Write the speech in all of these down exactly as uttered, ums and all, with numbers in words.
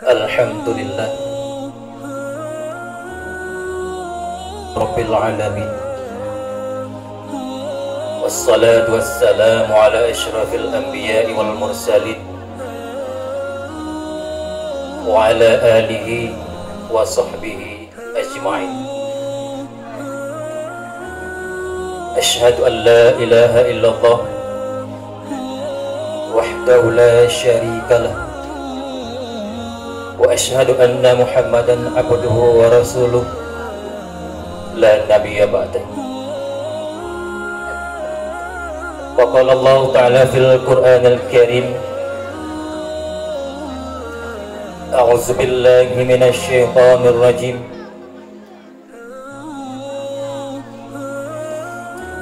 Alhamdulillah Rabbil alamin. Wassalatu wassalamu ala asyrafil anbiya'i wal mursalin wa ala alihi wa sahbihi ajma'in. Asyhadu an la ilaha illallah wahdahu la syarika lah, wa asyhadu anna Muhammadan abduhu wa rasuluh, la nabiyya ba'dah. Wa qala Allahu ta'ala fil Qur'anil Karim, a'udzu billahi minasy syaithanir rajim.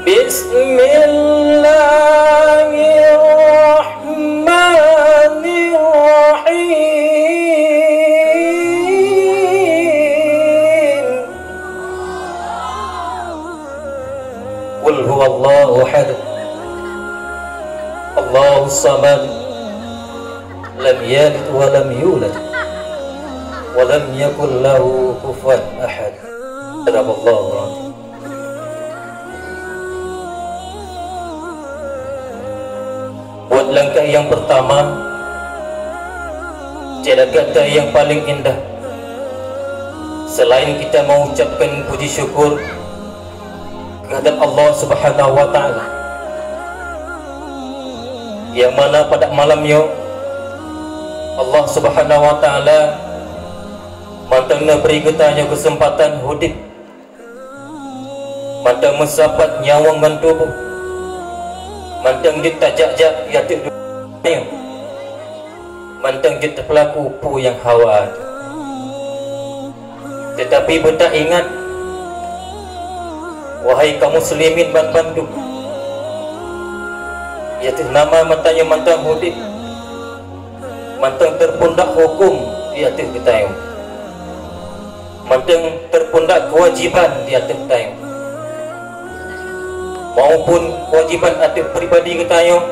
Bismillahirrahmanirrahim. Qul huwallahu ahad. Allahus samad. Lam yalid wa lam yulad. Wa lam yakul lahu kufuwan ahad. Sadaqallahul azim. Buat langkah yang pertama, jalan kata yang paling indah, selain kita mengucapkan puji syukur keuhadap Allah Subhanahu wa Ta'ala, yang mana pada malam nyoe Allah Subhanahu wa Ta'ala mantong neubri geutanyoe keuseumpatan udeb, mantong meusapat nyawöng ngon tuboh, mantong jeuet tajak-jak di ateueh dunia, mantong jeuet tapeulaku peue nyang hawa. Teutapi beutaingat, wahai kaum muslimin banmandum, di ateueh nama mantong nyoe mantong udeb, mantong teupeundak huköm di ateueh geutanyoe, mantong teupeundak keuwajéban di ateueh geutanyoe, maupun keuwajéban ateueh pribadi geutanyoe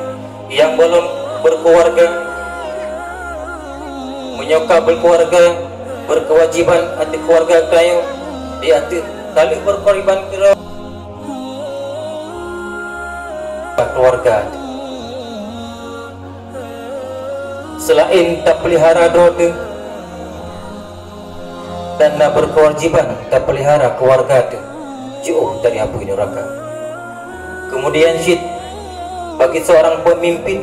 nyang belom beukeuluwarga. Meunyoe ka beukeuluwarga, beukeuwajéban ateueh keuluwarga geutanyoe di ateueh taleuek beukeuluwarga keudroe keuluwarga. Seulaén tapeulihara droe teuh, dan na beukeuwajéban tapeulihara keuluwarga teuh jiôh dari apui nuraka. Keumudian cit, bagi seurang peumimpin,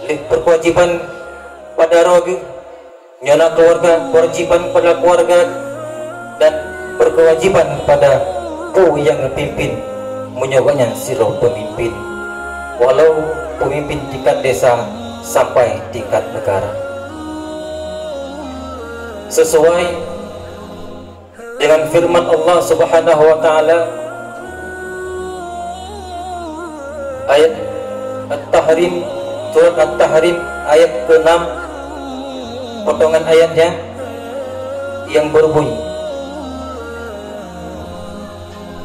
lheueh beukeuwajéban pada droe geuh, nyoe na keuluwarga, keuwajéban pada keuluwarga dan beukeuwajéban pada peue nyang geupimpin, meunyoe gobnyan sidroe peumimpin, walau peumimpin tingkat desa sampai tingkat neugara. Sisuai dengan firman Allah Subhanahu wa Ta'ala, ayat At-Tahrim, surat At-Tahrim ayat keenam, potongan ayatnya yang berbunyi,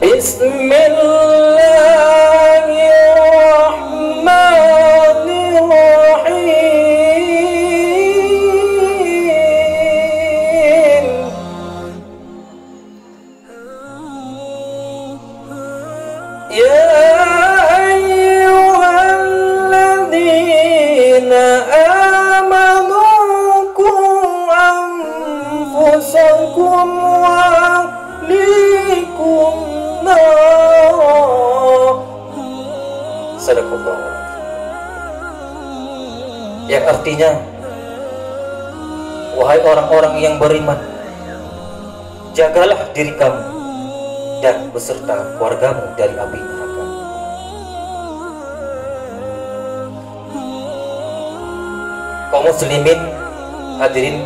Bismillahirrahmanirrahim. يا أيها الذين آمنوا قوا أنفسكم وأهليكم نارا. Sadaqallah. Yang artinya, wahai orang-orang yang beriman, jagalah diri kamu dan beserta keluargamu dari api neraka. Kaum muslimin, hadirin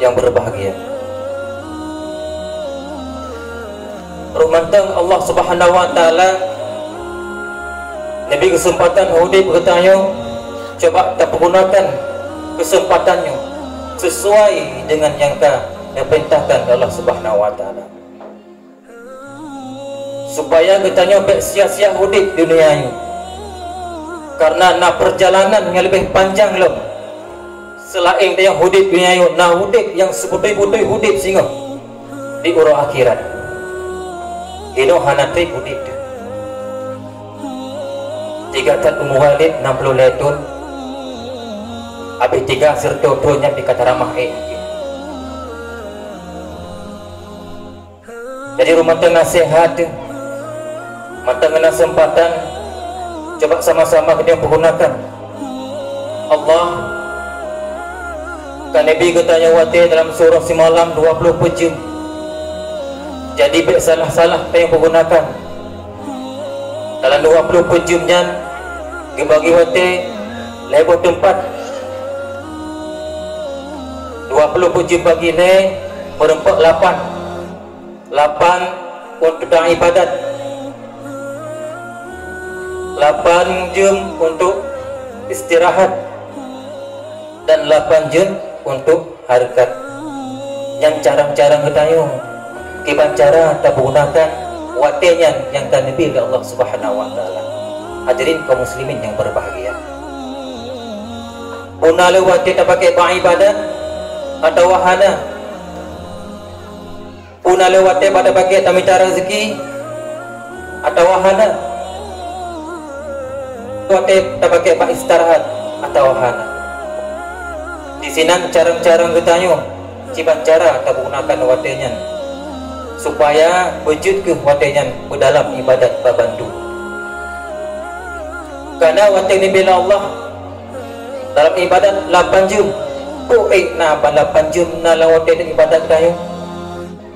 yang berbahagia, rot mantong Allah Subhanahu wa Ta'ala neubri keuseumpatan udeb geutanyoe, coba tapeugunakan keuseumpatan nyoe sesuai dengan nyang ka neupeurintahkan Allah Subhanahu wa Ta'ala, supaya geutanyoe bék sia-sia udeb di dunia nyoe, kareuna na peurjalanan nyang leubeh panjang lom Seulaén nyang udeb di dunia nyoe, na udeb nyang sibeutôi-beutôi udeb singoh di uroe akhirat. Inoe hana treb udeb teuh. Tiga that umu Walid enam puluh lhèe thon, abéh tiga sireutoh thon nyan pih ka taramah ék. Jadi, rumoh teuh na seuhat, mantong na seumpatan, coba sama-sama geutanyoe peugunakan. Allah ka neubi geutanyoe watèe dalam siuroe simalam dua ploh peuet jeuem. Jadi, bèk salah-salah tanyoe peugunakan. Dalam dua ploh peuet jeuem nyan geubagi watèe lhèe boh teumpat. Dua ploh peuet jeuem bagi lhèe, meureumpok lapan. Lapan untuk ibadat, lapan jeuem untuk istirahat, dan lapan jeuem untuk hareukat. Nyan carông-carông geutanyoe kiban cara tapeugunakan watèe nyan nyang ka neubi lé Allah Subhanahu wa Taala. Hadirin kaum muslimin nyang berbahagia, peue na lé watèe tapakék bak ibadat atawa hana? Peue na lé watèe bak tapakék tamita raseuki atawa hana? Watèe tapakék bak istirahat atawa hana? Disinan carông-carông geutanyoe kiban cara tapeugunakan watèe nyan, supaya beujeuet kheueh watèe nyan beudalam ibadat bak bandum. Kareuna watèe neubi lé Allah dalam ibadat lapan jeuem, peue ék na bak lapan jeuem na lam watèe ibadat geutanyoe?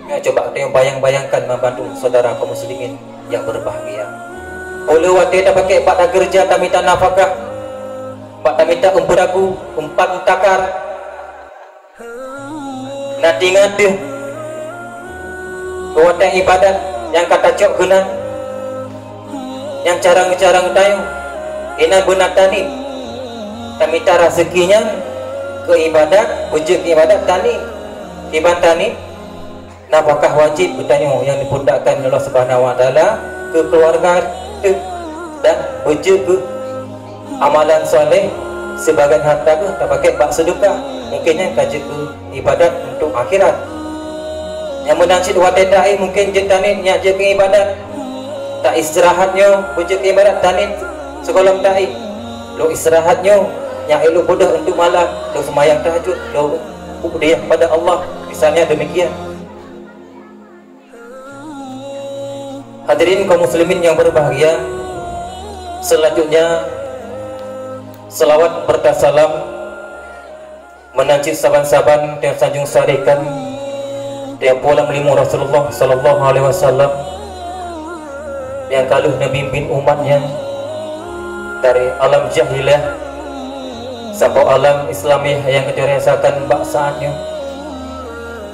Nyoe coba tanyoe bayang-bayangkan banmandum syedara kaum muslimin nyang berbahagia. Óh lheueh watèe tapakék bak takeureuja tamita nafakah, bak tamita eumpeuragu, eumpat eutakar. Na teuingat teuh keu watèe ibadat nyang ka tacok keunan, nyang carông-carông tanyoe, inan beuna taniet. Tamita raseuki nyan keu ibadat, beujeuet keu ibadat taniet. Kiban taniet, nafakah wajéb geutanyoe nyang dipeundakkan lé Allah Subhanahu wa Taala keu keuluwarga teuh dan beujeuet keu amalan saleh, sibagian hareuta geuh tapakék bak seudeukah, mungken nyan ka jeuet keu ibadat untuk akhirat. Nyang meunan cit watèe taéh mungken jeuet taniet nyan jeuet keu ibadat. Taistirahat nyoe beujeuet keu ibadat taniet sigohlom taéh. Lôn istirahat nyoe nyan ék lôn beudôh untuk malam, lôn seumayang tahajud, lôn Ubudiyah pada Allah, misalnya demikian. Hadirin kaum muslimin yang berbahagia, selanjutnya selawat berkat salam meunan cit saban-saban teusanjung sarihkan teupulang lé Rasulullah sallallahu alaihi wasallam nyang ka lheueh neubimbéng umat nyan dari alam jahiliyah sampoe alam Islamiah nyang geuteuresakan bak saát nyoe.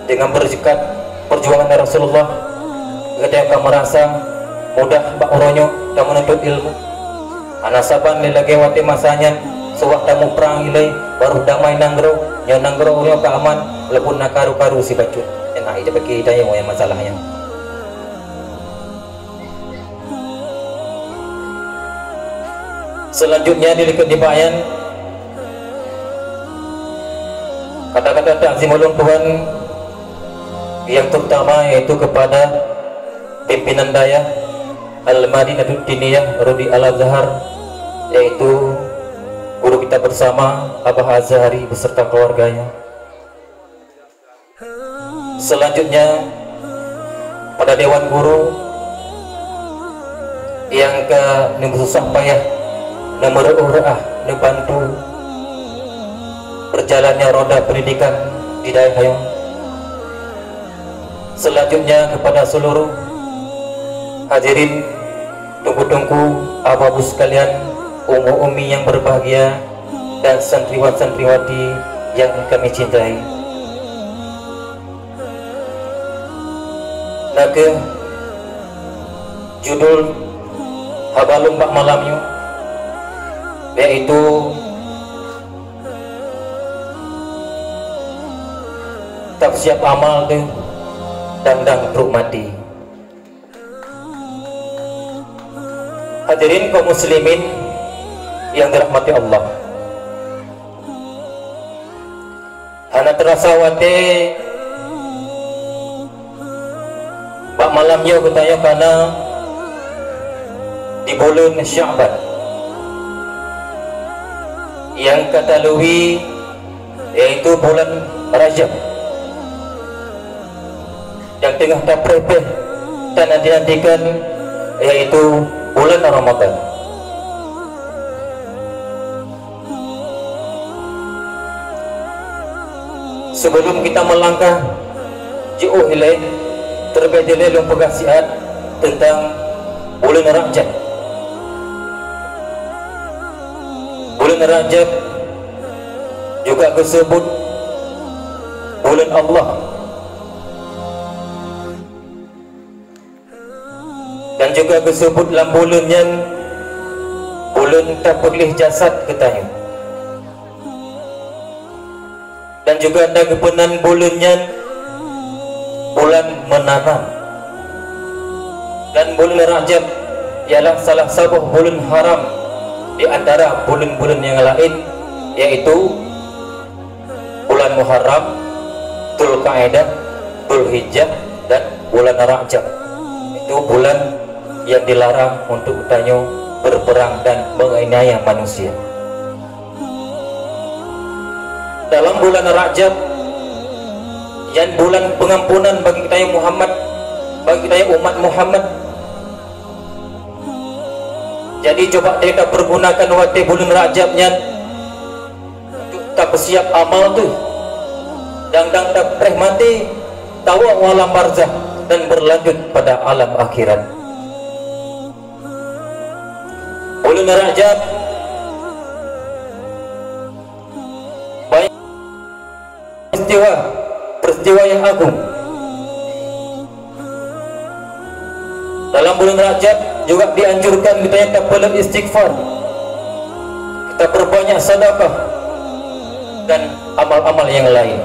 Dengan berkat perjuangan Rasulullah, geutanyoe ka meurasa mudah bak uroe nyoe tameununtut ilmu. Hana saban lé lagèe watèe masa nyan, suwah tamuprang ilèe, barô damai nanggroe, nyoe nanggroe uroe nyoe ka aman, walaupun na karu-karu sibacut. Nyang hana ijak bagi tanyoe nyang masalah nyan. Selanjutnya dilikot dibayan kata-kata takzim ulôn tuan yang terutama yaitu kepada pimpinan dayah Al-Madinatud Diniyah Rudi Al-Azhar, yaitu guru kita bersama Abah Azhari beserta keluarganya. Selanjutnya, pada dewan guru yang ka neumeususah payah, neumeuruôh reuah, neubantu berjalannya roda pendidikan di dayah nyoe. Selanjutnya, kepada seluruh hadirin, teungku-teungku, abu-abu sekalian, umu-umi yang berbahagia, dan santriwan-santriwati yang kami cintai. Nakeuh judul haba lôn bak malam nyoe, yaitu, "Tap siap amal deuh, dang-dang trok maté." Hadirin kaum muslimin yang dirahmati Allah. Hana teurasa watée bak malam nyoe geutanyoe kana di buleuen Sya'ban, nyang ka talui yaitu bulan Rajab, nyang teungoh tapreh-preh tananti-nantikan, yaitu bulan Ramadan. Sebelum kita melangkah jiôh ilée, terlebih dilée lôn peugah siat tentang buleuen Rajab. Buleuen Rajab juga geuseubut buleuen Allah. Dan juga geuseubut lam buleuen nyan buleuen tapeuleh jasad geutanyoe. Dan juga na geupeunan buleuen nyan bulan meunanam. Dan buleuen Rajab ialah salah saboh buleuen haram di antara buleuen-buleuen nyang laén, yaitu bulan Muharram, Dzulqa'dah, Dzulhijjah, dan bulan Rajab. Itu bulan yang dilarang untuk tanyoe berperang dan menganiaya manusia. Dalam bulan Rajab, yang bulan pengampunan bagi tanyoe Muhammad, bagi tanyoe umat Muhammad, jadi, cuba tapergunakan watée buleuen Rajab nyan untuk tapeusiap amal teuh, dan, dan tapreh maté, tawoe u alam barzakh, dan berlanjut pada alam akhirat. Buleuen Rajab banyak peristiwa, peristiwa yang agung. Dalam buleuen Rajab juga dianjurkan geutanyoe tapeuleuk istighfar, kita perbanyak sedekah dan amal-amal yang lain.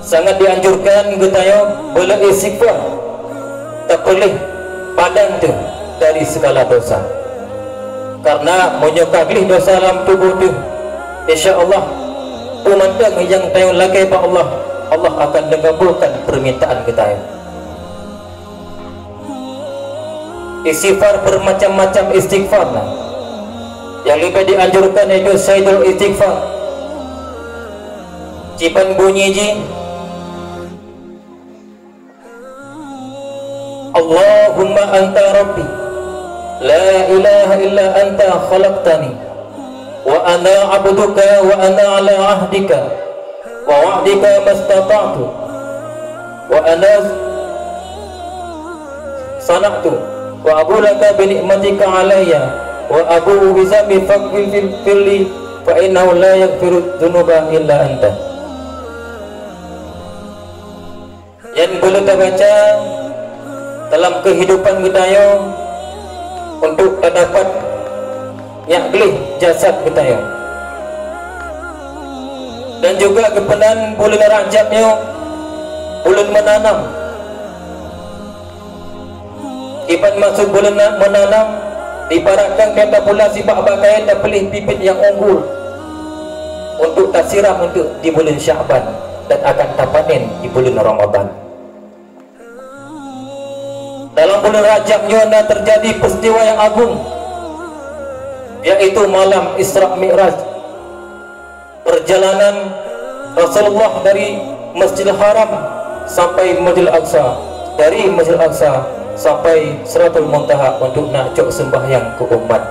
Sangat dianjurkan geutanyoe beuleuk istighfar, tapeuleuk badan teuh dari segala dosa. Karena meunyoe ka gleh dosa lam tuboh teuh, insya Allah, peue mantong nyang tanyoe lakée bak Allah, Allah akan mengabulkan permintaan geutanyoe. Istighfar bermacam-macam istighfar lah. Yang lebih dianjurkan yaitu Sayyidul Istighfar. Ciban bunyi jih, Allahumma anta rabbi, la ilaha illa anta khalaqtani, wa ana abduka wa ana ala ahdika wa wa'dika mastata'tu, wa ana sana'tu, wa abu laka bi ni'matika alayya, wa abu bi zambi faghfir li, fa innahu la yaghfiru dzunuba illa anta. Nyang beuleubeh tabaca dalam keuhidupan geutanyoe untuk tadapat nyak gleh jasad geutanyoe. Dan juga geupeunan buleuen Rajab nyoe buleuen meunanam. Iban maksud buleuen na-, meunanam, ibaratkan gata pula sibak bak kayée tapeuleh bibit nyang unggul untuk tasiram untuk di buleuen Syakban dan akan tapanen di buleuen Ramadhan. Dalam buleuen Rajab nyoe na teujadi peuristiwa nyang agung, yaitu malam Isra Mi'raj. Perjalanan Rasulullah dari Masjidil Haram sampai Masjidil Aqsa, dari Masjidil Aqsa sampai Sidratul Muntaha untuk nak cok seumbahyang keu umat.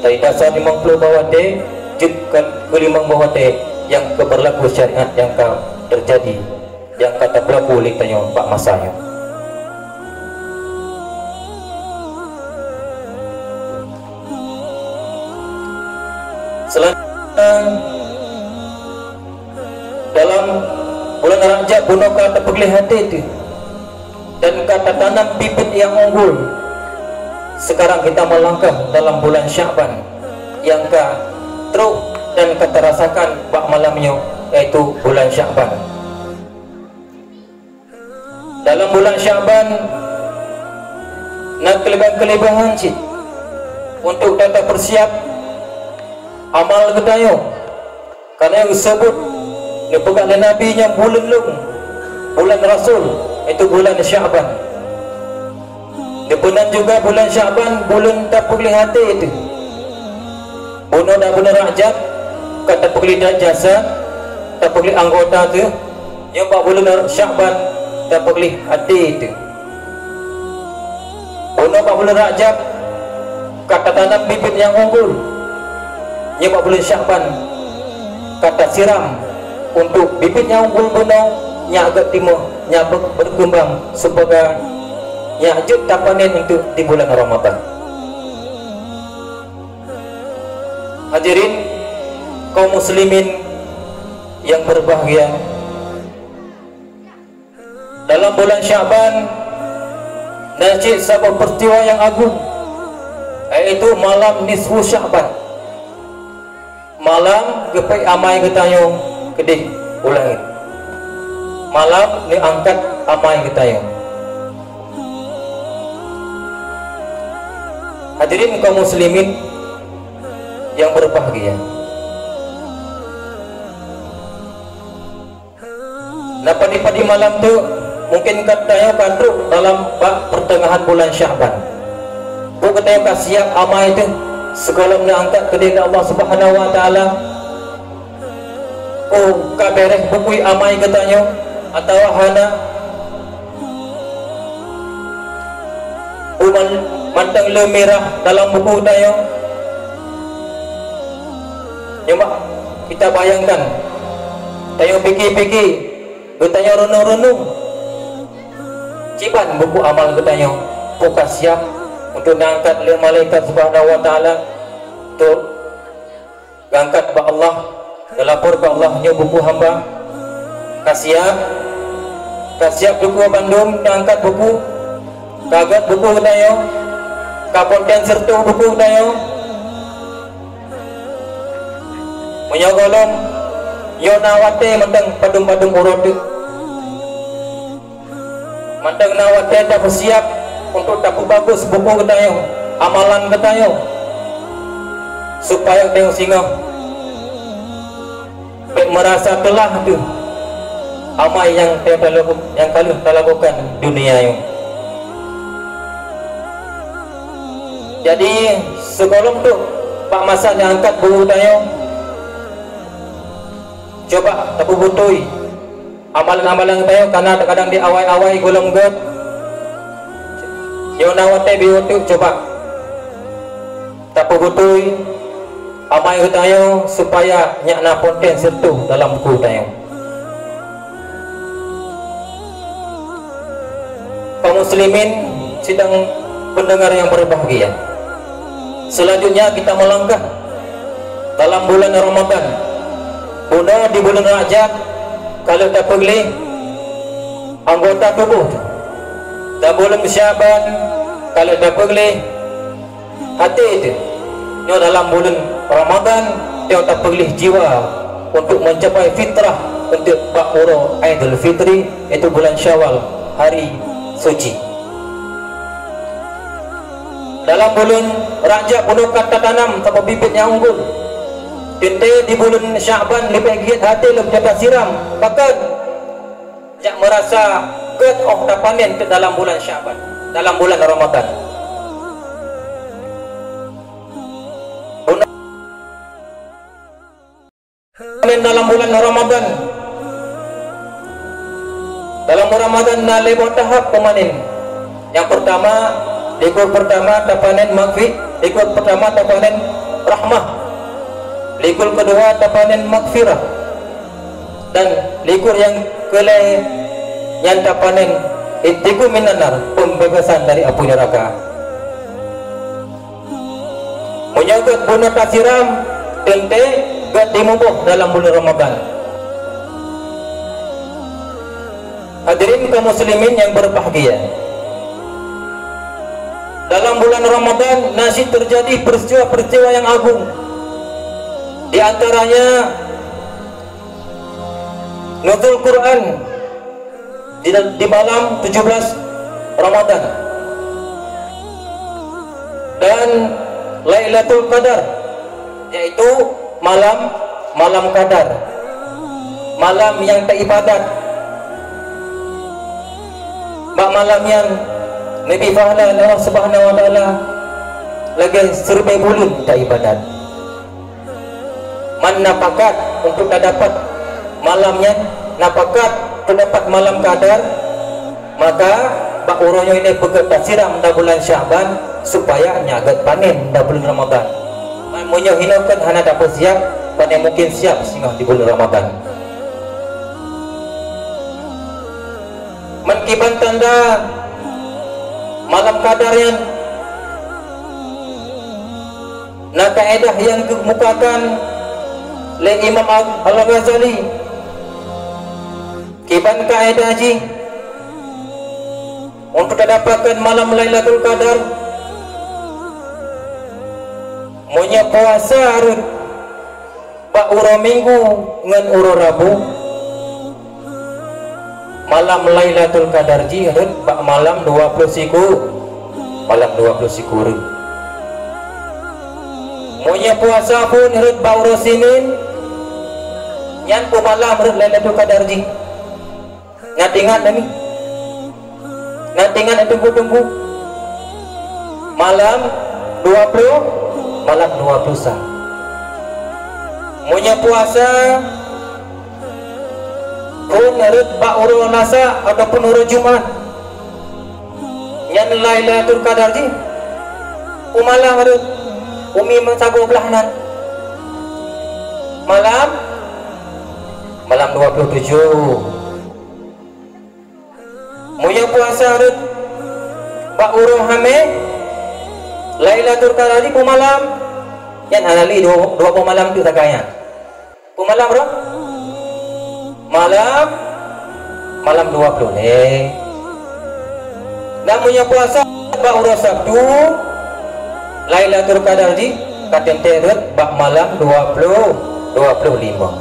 Dari dasar limong ploh boh watée jeuet keu limong boh watée nyang keu beurlaku syariat nyang ka teujadi, nyang ka tapeulaku lé tanyoe bak masa nyoe. Seulantang dalam bulan Rajab bunoe ka tapeugleh até teuh dan ka tatanam bibit nyang unggul. Sekarang kita melangkah dalam bulan Syakban nyang ka trok dan ka tarasakan bak malam nyoe, yaitu bulan Syakban. Dalam bulan Syakban na keuleubehan-keuleubehan cit untuk gata peusiap Amal geutanyoe, karena nyang geuseubuet neupeugah lé Nabi nyang buleuen lôn, bulan Rasul, yaitu bulan Sya'ban. Neupeunan juga bulan Sya'ban buleuen tapeugléh até teuh. Bunoe dan buleuen Rajab ka tapeugléh jasad, tapeugléh anggota teuh, nyoe bak buleuen Sya'ban tapeugléh até teuh. Bunoe bak buleuen Rajab ka tatanam bibit nyang unggul. Nyoe bak buleuen Sya'ban ka tasiram untuk bibit nyang unggul bunoe nyak geutimah, nyak ber-, berkembang supaya nyak jeuet tapanen untuk di bulan Ramadan. Hadirin kaum muslimin yang berbahagia, dalam bulan Sya'ban na cit saboh peristiwa nyang agung, yaitu malam nisfu Sya'ban. Malam geupék amai geutanyoe keudeh u langét. Malam neuangkat amai geutanyoe. Hadirin kaum muslimin yang berbahagia. Na padum-padum malam tu, mungkin geutanyoe ka trok dalam bak pertengahan bulan Sya'ban. Bukon geutanyoe ka siap amai teuh, sigohlom neuangkat keudeh lé Allah Subhanahu wa Taala. Oh, ka bèrèh bukui amai geutanyoe atawa hana? Buet man-, mantong le mirah dalam buku tanyoe. Nyoe mak kita bayangkan, tanyoe pike-pike, geutanyoe renung-renung. Kiban buku amal geutanyoe, bukon ka siap untuk neuangkat lé malaikat Subhanahu wa Taala untuk geuangkat bak Allah, geulapor bak Allah, "Nyoe buku hamba." Ka siap? Ka siap buku bandum neuangkat buku? Ka gét buku geutanyoe? Ka ponten sireutoh buku geutanyoe? Meunyoe gohlom, nyoe na watée mantong padum-padum uroe teuk. Mantong na watée tapeusiab untuk tapeubagus buku geutanyoe, amalan geutanyoe, supaya tanyoe singoh bék meurasa teulah teuh amai nyang ta-, talaku-, nyang ka lheueh talakukan dunia nyoe. Jadi, sigohlom trok bak masa neuangkat buku tanyoe, cuba tapeubutôi amalan-amalan geutanyoe, kana kadang di awai-awai gohlom gét. Nyoe na watée beuh teuk, cuba tapeubutôi amai geutanyoe supaya nyak na ponten sireutoh dalam buku tanyoe. Kaum muslimin sidang pendengar yang berbahagia, selanjutnya kita melangkah dalam bulan Ramadan. Bunoe di bulan Rajab ka lheueh tapeugleh anggota tuboh, dan bulan Syaban ka lheueh tapeugleh até teuh. Nyoe dalam buleuen Ramadan, nyoe tapeugleh jiwa untuk mencapai fitrah untuk bak uroe Aidul Fitri, yaitu bulan Syawal, hari suci. Dalam buleuen Rajab bunoe ka tatanam saboh bibit nyang unggul. Teuntée di buleuen Syaban leubeh giet até lom ka tasiram, bahkan jak meurasa gét óh tapanen teuk dalam bulan Syaban, dalam bulan Ramadan. Bunoe panen dalam bulan Ramadan. Dalam Ramadan na lhée boh tahap peumanen. Nyang peurtama, likot peurtama tapanen maghfi-, likot peurtama tapanen rahmah. Likot keudua tapanen maghfirah. Dan likot nyang keulhée nyan tapanen itqun minan nar, pembebasan dari apui neraka. Meunyoe gét bunoe tasiram, teuntée gét jimuboh dalam buleuen Ramadan. Hadirin kaum muslimin yang berbahagia, dalam bulan Ramadan na cit terjadi peristiwa-peristiwa yang agung. Di antaranya Nuzul Quran di, di malam tujuh belas Ramadan dan Lailatul Qadar, yaitu Malam, malam Qadar, malam nyang taibadat. Bak malam nyan, neubi pahala lé Allah Subhanahu wa Taala lagée siribée buleuen taibadat. Man na pakat untuk tadapat malam nyan, na pakat tadapat malam Qadar, maka bak uroe nyoe ini beugét tasiram dan bulan Sya'ban, supaya nyak gét panen dan bulan Ramadan. Man meunyoe hinoe kan hana tapeusiap, pane mungkin siap singoh di bulan Ramadan. Man kiban tanda malam Qadar nyan, na kaedah nyang geumukakan lé Imam Al-, Al-Ghazali. Kiban kaedah jih untuk tadapatkan malam Lailatul Qadar, meunyoe puasa rot bak uroe Minggu ngon uroe Rabu, malam Lailatul Qadar jih rot bak malam dua ploh siku, malam dua ploh siku rot. Meunyoe puasa phon rot bak uroe Sinin, nyan peumalam rot Lailatul Qadar jih. Ngat ingat nami. Ngat ingat tunggu-tunggu. Malam dua ploh, malam dua ploh sa. Meunyoe puasa phon rot bak uroe Lasa ataupun uroe Jumat, nyan Lailatul Qadar jih. Peumalam rot, umi meusagoe blaih nan. Malam, malam dua ploh tujoh. Meunyoe puasa rot bak uroe Hamé, Lailatul Qadar di peumalam, nyan hana lé dua, dua boh malam tu sagai nyan. Peumalam roh? Malam, malam dua ploh lhèe. Dan meunyoe puasa bak uroe Sabtu, Lailatul Qadar di ka teuntèe rot bak malam dua ploh, dua ploh lima.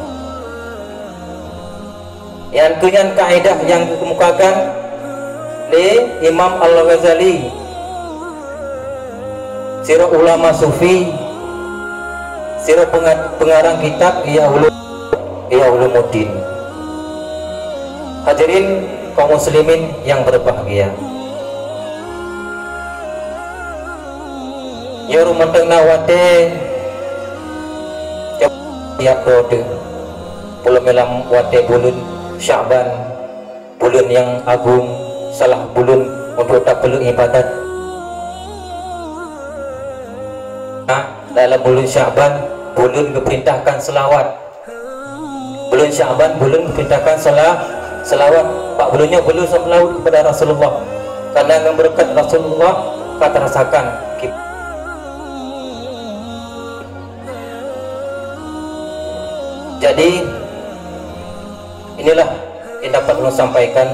Nyan keuh nyan kaedah nyang geukeumukakan lé Imam Al-Ghazali, sidroe ulama sufi, sidroe peunga-, peungarang kitab Ihya Ulum-, Ihya Ulumuddin. Hadirin kaum muslimin nyang berbahagia. Nyoe rumoh teungoh watèe tiep kode. Peulom lam watèe buleuen Sya'ban, buleuen nyang agong, salah buleuen untuk tapeuleueng ibadat. Nah, dalam buleuen Sya'ban, buleuen geupeurintahkan seulaweuet. Buleuen Sya'ban, buleuen geupeurintahkan sela-, seulaweuet. Bak buleuen nyoe buleuen seulaweuet keupada Rasulullah. Karena ngon beureukat Rasulullah ka teurasakan. Jadi, inilah yang dapat ulôn sampaikan.